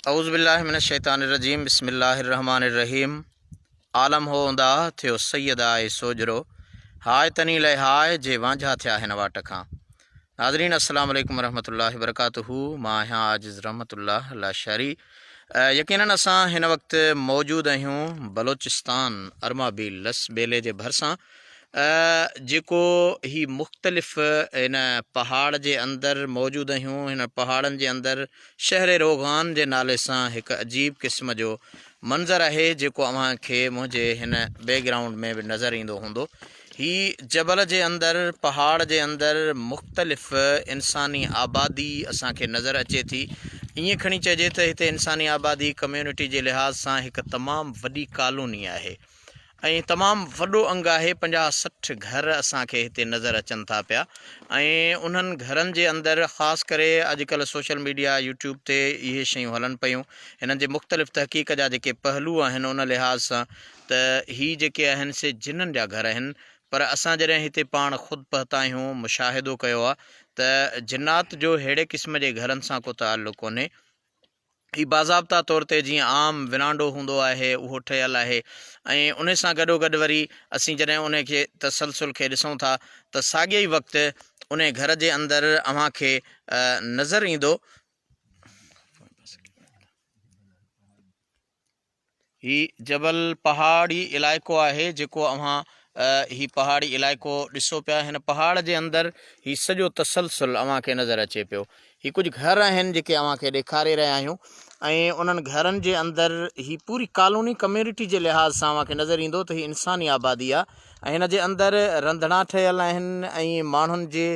اعوذ بالله من الشيطان الرجيم بسم الله الرحمن الرحيم عالم هو اونداهه ٿيو سيد آء سوجهرو هاء تني لئه هاء جي وانجها ٿيا هن واٽ کان ناظرين السلام عليڪم ورحمة الله وبرڪاته مان آهيان عاجز رحمت الله لاشاري يقينن اسان هن وقت موجود آهيون بلوچستان ارمابيل لس ٻيلي جي ڀرسان جيڪو هي مختلف هن پهاڙ جي اندر موجود آهيون هن پهاڙن جي اندر شهر روغان جي نالي سان هڪ عجيب قسم جو منظر آهي جيڪو اوهان کي منهنجي هن بيڪ گرائونڊ ۾ به نظر ايندو هوندو هي جبل جي اندر پهاڙ جي اندر مختلف انساني آبادي اسان کي نظر اچي ٿي ائين کڻي چئجي ته هتي انساني آبادي ڪميونٽي جي لحاظ سان هڪ تمام وڏي ڪالوني آهي ۽ تمام وڏو انگ آهي 50 60 گهر اسان کي هتي نظر اچن ٿا پيا ۽ انهن گهرن جي اندر خاص ڪري اڄڪلهه سوشل ميڊيا يوٽيوب تي اهي شيون هلن پيون هنن جي مختلف تحقيق جا جيڪي پهلو آهن ان لحاظ سان ته هي جيڪي آهن سي جنن جا گهر آهن پر اسان جڏهن هتي پاڻ خود پهتا آهيون مشاهدو ڪيو آهي ته جنات جو ههڙي قسم جي گهرن سان ڪو تعلق ڪونهي. هي باضابطا طور تي جيئن عام ورانڊو هوندو آهي اهو ٺهيل آهي ۽ ان سان گڏوگڏ وري اسين جڏهن ان کي تسلسل کي ڏسون ٿا ته ساڳئي ئي وقت ان گهر جي اندر اوهان کي نظر ايندو هي جبل پهاڙي علائقو آهي جيڪو اوهان هي پهاڙي علائقو ڏسو پيا هن پهاڙ جي اندر هي سڄو تسلسل اوهان کي نظر اچي پيو هي ڪجهه گهر آهن جيڪي اوهان کي ڏيکاري رهيا آهيون ۽ انهن گهرن جي اندر هي پوري ڪالوني ڪميونٽي جي لحاظ سان اوهان کي نظر ايندو ته هي انساني آبادي آهي ۽ هن جي اندر رنڌڻا ٺهيل آهن ۽ ماڻهن جي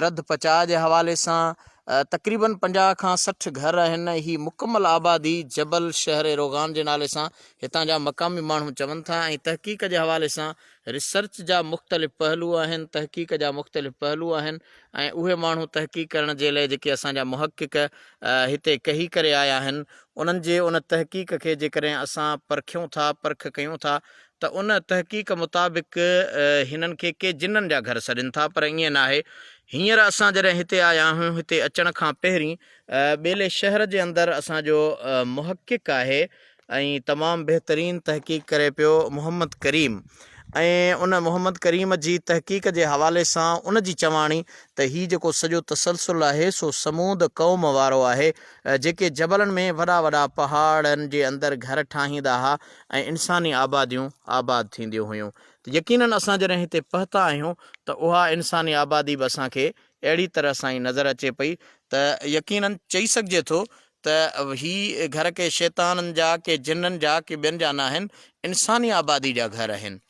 رڌ پچاء جي حوالي سان تقريبن 50 کان 60 گهر آهن ۽ هي مڪمل آبادي جبل شهر روغان جي نالي سان هتان جا مقامي ماڻهو چون ٿا ۽ تحقيق جي حوالي سان ريسرچ جا مختلف پهلو آهن تحقيق جا مختلف پهلو آهن ۽ اهي ماڻهو تحقيق ڪرڻ جي لئه جيڪي اسان جا محقق هتي ڪهي ڪري آيا آهن انهن جي ان تحقيق کي جيڪڏهن اسان پرکيون ٿا پرک ڪيون ٿا ته ان تحقيق مطابق هنن کي ڪي جنن جا گهر سڏين ٿا پر ائين ناهي. هينئر اسان جڏهن هتي آيا آهيون هتي اچڻ کان پهرين ٻيلي شهر جي اندر اسان جو محقق آهي ۽ تمام بهترين تحقيق ڪري پيو محمد ڪريم ۽ ان محمد ڪريم جي تحقيق جي حوالي سان ان جي چواڻي ته هي جيڪو سڄو تسلسل آهي سو سمود قوم وارو آهي جيڪي جبلن ۾ وڏا وڏا پهاڙن جي اندر گهر ٺاهيندا ها ۽ انساني آباديون آباد ٿينديون هيون ته يقينن اسان جڏهن هتي پهتا آهيون ته اها انساني آبادي به اسان کي اهڙي طرح سان ئي نظر اچي پئي ته يقينن چئي سگهجي ٿو ته هي گهر ڪي شيطانن جا ڪي جنن جا ڪي ٻين جا ناهن انساني آبادي جا گهر آهن.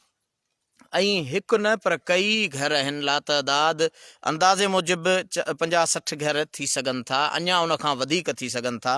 ۽ هڪ نه پر ڪئي گهر آهن لاتعداد اندازي موجب 50 60 گهر ٿي سگهن ٿا اڃا ان کان وڌيڪ ٿي سگهن ٿا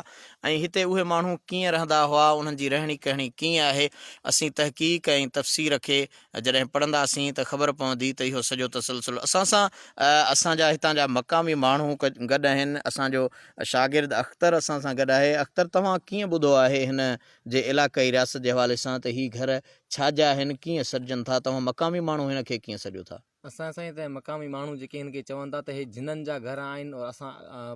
۽ هتي اهي ماڻهو ڪيئن رهندا هئا انهن جي رهڻي ڪهڻي ڪيئن آهي اسين تحقيق ۽ تفسير کي جڏهن پڙهنداسين ته خبر پوندي ته اهو سڄو تسلسل اسان سان اسان جا هتان جا مقامي ماڻهو گڏ آهن اسان جو شاگرد اختر اسان سان گڏ آهي اختر توهان ڪيئن ٻڌو آهي هن جي علاقائي رياست جي حوالي سان ته هي گهر ڇا جا آهن، ڪيئن سڏجن ٿا، توهان مقامي ماڻهو هن کي ڪيئن سڏيو ٿا؟ اسان سائين ته مقامي ماڻهو جيڪي هن کي چون ٿا ته هي جنن جا گهر آهن اور اسان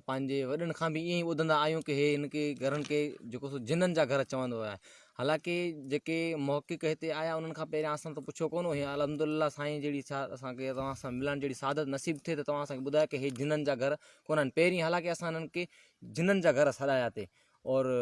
پنهنجي وڏن کان به ائين ئي ٻڌندا آهيون ڪي هي هن کي گهرن کي جيڪو سو جنن جا گهر چوندو آهي حالانڪه جيڪي محقق هتي آيا انهن کان پهريان اسان ته پڇيو ڪونه هو الحمد لله سائين جهڙي اسان کي توهان سان ملڻ جهڙي سعادت نصيب ٿئي ته توهان اسان کي ٻڌايو ڪي هي جنن جا گهر ڪونه آهن پهرين حالانڪه اسان هنن کي جنن جا گهر سڏايا تي اور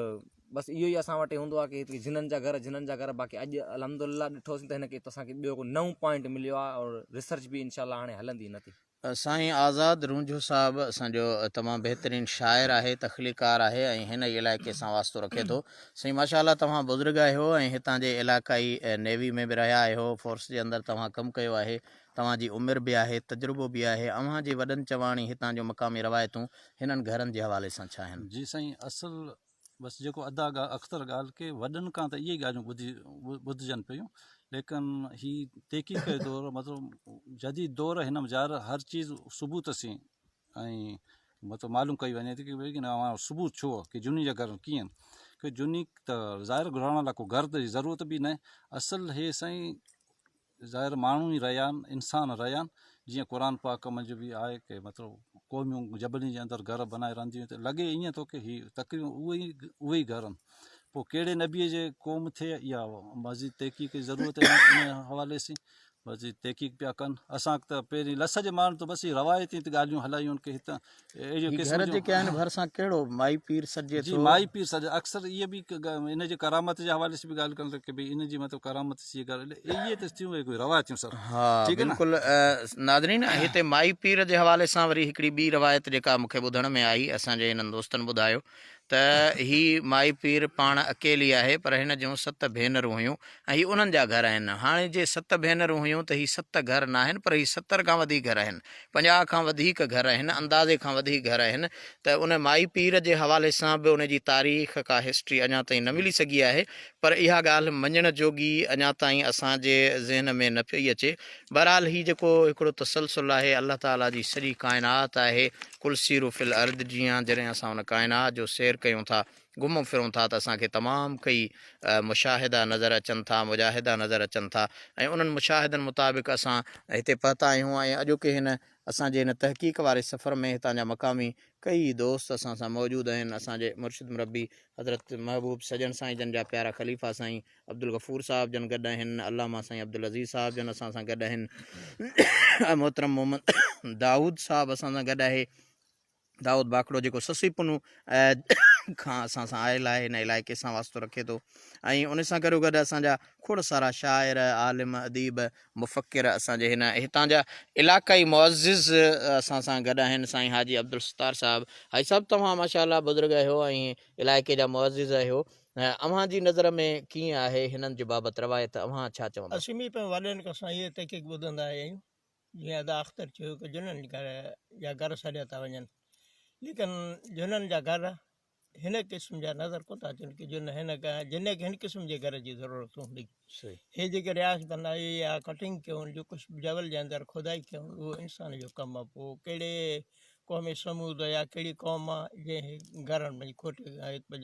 بس اهو ئي اسان وٽ هوندو آهي ڪي جنن جا گهر جنن جا گهر باقي اڄ الحمد لله ڏٺوسين ته هن کي اسان کي ٻيو نئون پوائنٽ مليو آهي اور ريسرچ به انشاء الله هاڻي هلندي هن تي. سائين آزاد رونجهو صاحب اسان جو تمام بهترين شاعر آهي تخليقار آهي ۽ هن ئي علائقي سان واسطو رکي ٿو سائين ماشاء الله توهان بزرگ آهيو ۽ هتان جي علائقائي نيوي ۾ به رهيا آهيو فورس جي اندر توهان ڪم ڪيو آهي توهان جي عمر به آهي تجربو به آهي اوهان جي وڏن چواڻي هتان جو مقامي روايتون هنن گهرن جي حوالي سان ڇا آهن؟ جي سائين اصل بس جيڪو ادا اختر ڳالهه ڪئي وڏن کان ته اهي ئي ڳالهيون ٻڌي ٻڌجن پيون ليڪن هي تحقيق جو دور مطلب جديد دور هن ۾ ظاهر هر چيز ثبوت سين ۽ مطلب معلوم ڪئي وڃي ٿي ڪي اوهان ثبوت ڇو ڪي جني جا گهر ڪيئن ڪي جني ته ظاهر گهرڻ لاء ڪو گهر جي ضرورت به نه اصل هي سائين ظاهر ماڻهو ئي رهيا آهن انسان رهيا آهن جيئن قرآن پاڪ منجهه به آهي ڪي مطلب قوميون جبلن جي اندر گهر بنائي رهنديون ته لڳي ائين ٿو ڪي هي تقريبن اهي ئي اهي ئي گهر آهن پوء ڪهڙي نبيء جي قوم ٿئي اها مزيد تحقيق جي ضرورت آهي ان حوالي سين مزيد تحقيق پيا ڪن اسان ته پهرين لس جي ماڻهن ته بس هي روايتي ته ڳالهيون هلايون ڪي هت اهڙيون هي قسم گهر جون جيڪي آهن ڀرسان ڪهڙو مائي پير سڏجي جي ٿو؟ مائي پير سڏ اڪثر اهي به ان جي ڪرامت جي حوالي سان به ڳالهه ڪن ٿا ڪي ڀئي ان جي مطلب ڪرامت سي گهر اهي ته ٿيون اهي ڪوئي روايتيون سر ها ٺيڪ آهي نه بلڪل ناظرين هتي مائي پير جي حوالي سان وري هڪڙي ٻي روايت جيڪا مون کي ٻڌڻ ۾ آئي اسان جي هنن دوستن ٻڌايو ته هي مائي پير پاڻ اڪيلي آهي پر هن جون ست ڀينرون هيون ۽ هي انهن جا گهر آهن. هاڻي جي ست ڀينرون هيون ته هي ست گهر ناهن پر هي 70 کان وڌيڪ گهر آهن. 50 کان وڌيڪ گهر آهن، اندازي کان وڌيڪ گهر آهن ته ان مائي پير جي حوالي سان به ان جي تاريخ ڪا هسٽري اڃا تائين نه ملي سگهي آهي پر اها ڳالهه مڃڻ جوڳي اڃا تائين اسان جي ذهن ۾ نه پئي اچي. بهرحال هي جيڪو هڪڙو تسلسل آهي الله تعاليٰ جي سڄي ڪائنات آهي قل سيروا في الارض جيان جڏهن اسان ان ڪائنات جو سير ڪيون ٿا گهمون ڦرون ٿا ته اسان کي تمام ڪئي مشاهدا نظر اچن ٿا مجاهدا نظر اچن ٿا ۽ انهن مشاهدن مطابق اسان هتي پهتا آهيون ۽ اڄوڪي هن اسان جي هن تحقيق واري سفر ۾ هتان جا مقامي ڪئي دوست اسان سان موجود آهن اسان جي مرشد مربي حضرت محبوب سڄڻ سائين جن جا پيارا خليفا سائين عبدالغفور صاحب جن گڏ آهن، علامه سائين عبدالعزيز صاحب جن اسان سان گڏ آهن، محترم محمد دائود صاحب اسان سان گڏ آهي، دائود باکڙو جيڪو سسئي پنو کان اسان سان آيل آهي، هن علائقي سان واسطو رکي ٿو ۽ ان سان گڏو گڏ اسان جا کوڙ سارا شاعر، عالم، اديب، مفڪر اسان جي هن هتان جا علاقائي معزز اسان سان گڏ آهن، سائين حاجي عبدالستار صاحب، حاجي صاحب توهان ماشاء الله بزرگ آهيو ۽ علائقي جا معزز آهيو، اوهان جي نظر ۾ ڪيئن آهي هنن جي بابت روايت اوهان ڇا چوندؤ؟ اسين به پنهنجي وڏن کان اهي تحقيق ٻڌندا آيا آهيون جيئن ادا اختر چيو ته جنن گهر جا گهر سڏيا ٿا وڃن ليڪن جنن جا گهر هن قسم جا نظر ڪونه ٿا اچن ڪي جن هن جن کي هن قسم جي گهر جي ضرورت هوندي هي جيڪي رهائش بنائي يا ڪٽنگ ڪيون جو ڪجهه جبل جي اندر کودائي ڪيون اهو انسان جو ڪم آهي پوء ڪهڙي قوم ثمود يا ڪهڙي قوم آ جنهن گهرن ۾ کوٽي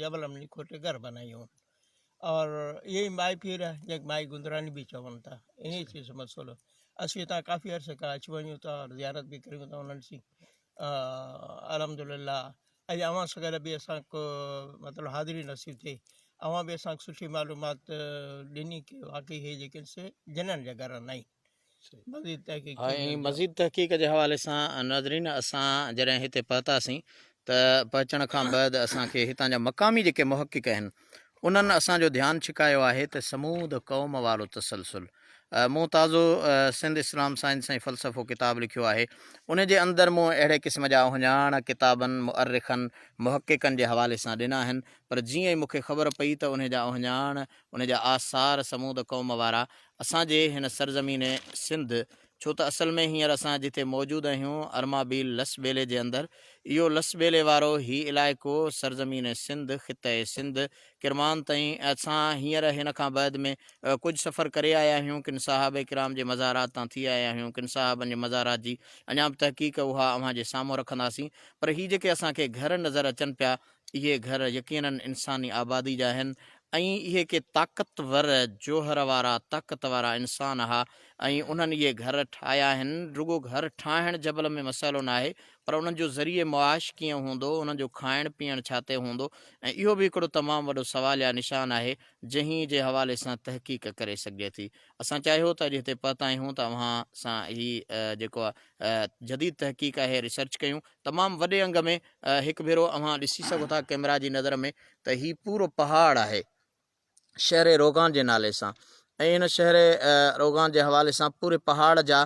جبلن ۾ کوٽي گهر بنايون اور اهي ئي مائي پير جنهن کي مائي گندراني به چون ٿا انهي چيز مسئلو اسين هتان ڪافي عرصي کان اچي وڃون ٿا اور زيارت به ڪريون ٿا انهن سين الحمد لله اڄ اوهان سان گڏ به اسان کو مطلب حاضري نصيب ٿي اوهان به اسان کي سٺي معلومات ڏني ڪي واقعي هي جيڪي سي جنن جا گهر ناهن مزيد تحقيق ها ٿي ۽ مزيد تحقيق جي حوالي سان ناظرين اسان جڏهن هتي پهتاسين ته پهچڻ کان بعد اسان کي هتان جا مقامي جيڪي محقق آهن انهن اسان جو ڌيان ڇڪايو آهي ته سمود قوم وارو تسلسل مون تازو سنڌ اسلام سائنس ۽ فلسفو ڪتاب لکيو آهي ان جي اندر مون اهڙي قسم جا اهڃاڻ ڪتابن مؤرخن محققن جي حوالي سان ڏنا آهن پر جيئن ئي مون کي خبر پئي ته انهي جا اهڃاڻ ان جا آثار سمود قوم وارا اسان جي هن سرزمين سنڌ ڇو ته اصل ۾ هينئر اسان جتي موجود آهيون ارمابيل لس ٻيلي جي اندر اهو لس ٻيلي وارو هي علائقو سرزمين سنڌ خطه سنڌ ڪرمان تائين اسان هينئر هن کان بعد ۾ ڪجهه سفر ڪري آيا آهيون ڪن صحابه ڪرام جي مزارات تان ٿي آيا آهيون ڪن صحابن جي مزارات جي اڃا به تحقيق اها اوهان جي سامهون رکنداسين پر هي جيڪي اسان کي گهر نظر اچن پيا اهي گهر يقيناً انساني آبادي جا آهن ۽ اهي ڪي طاقتور جوهر وارا طاقت وارا انسان ها ۽ انهن اهي گهر ٺاهيا آهن. رڳو گهر ٺاهڻ جبل ۾ مسئلو ناهي پر انهن جو ذريعي معاش ڪيئن هوندو، انهن جو کائڻ پيئڻ ڇا تي هوندو ۽ اهو به هڪڙو تمام وڏو سواليا نشان آهي جنهن جي حوالي سان تحقيق ڪري سگهجي ٿي. اسان چاهيو ته اڄ هتي پهتا آهيون ته اوهان سان هي جيڪو جديد تحقيق آهي ريسرچ ڪيون تمام وڏي انگ ۾ هڪ ڀيرو اوهان ڏسي سگهو ٿا ڪئميرا جي نظر ۾ ته هي پورو پهاڙ آهي شهر روغان جي نالي سان ۽ هن شهر روغان جي حوالي سان پوري پهاڙ جا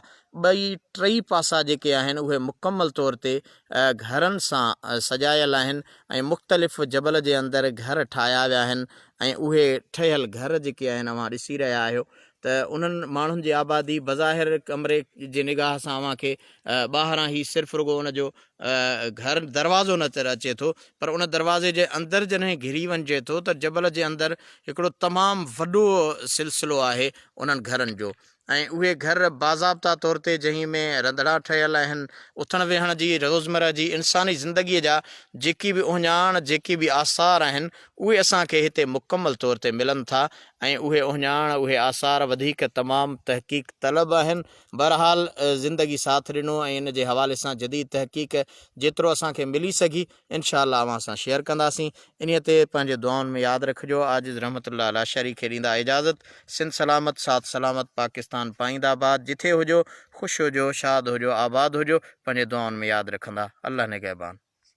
ٻئي ٽئي پاسا جيڪي آهن اهي مڪمل طور تي گهرن سان سجايل آهن ۽ مختلف جبل جي اندر گهر ٺاهيا ويا آهن ۽ اهي ٺهيل گهر جيڪي آهن اوهان ڏسي رهيا آهيو ته انهن ماڻهن جي آبادي بظاهر ڪمري جي نگاهه سان اوهان کي ٻاهران هي صرف رڳو ان جو گهر دروازو نظر اچي ٿو پر ان دروازي جي اندر جڏهن گهري وڃجي ٿو ته جبل جي اندر هڪڙو تمام وڏو سلسلو آهي انهن گهرن جو. ۽ اهي گهر باضابطا طور تي جنهن ۾ رنڌڻا ٺهيل آهن، اٿڻ ويهڻ جي روزمره جي انساني زندگيء جا جيڪي به اهڃاڻ، جيڪي به آثار آهن، اهي اسان کي هتي مڪمل طور تي ملن ٿا ۽ اهي اهڃاڻ، اهي آثار وڌيڪ تمام تحقيق طلب آهن. بهرحال زندگي ساٿ ڏنو ۽ ان جي حوالي سان جديد تحقيق جيترو اسان کي ملي سگهي، انشاء الله اوهان سان شيئر ڪنداسين. انهيء تي پنهنجي دعائن ۾ ياد رکجو. عاجز رحمت الله لاشاري کي ڏيندا اجازت. سنڌ سلامت ساٿ سلامت پاڪستان پائينده آباد جٿي هجو خوش هجو شاد هجو آباد هجو پنهنجي دعائن ۾ ياد رکندا الله نگهبان.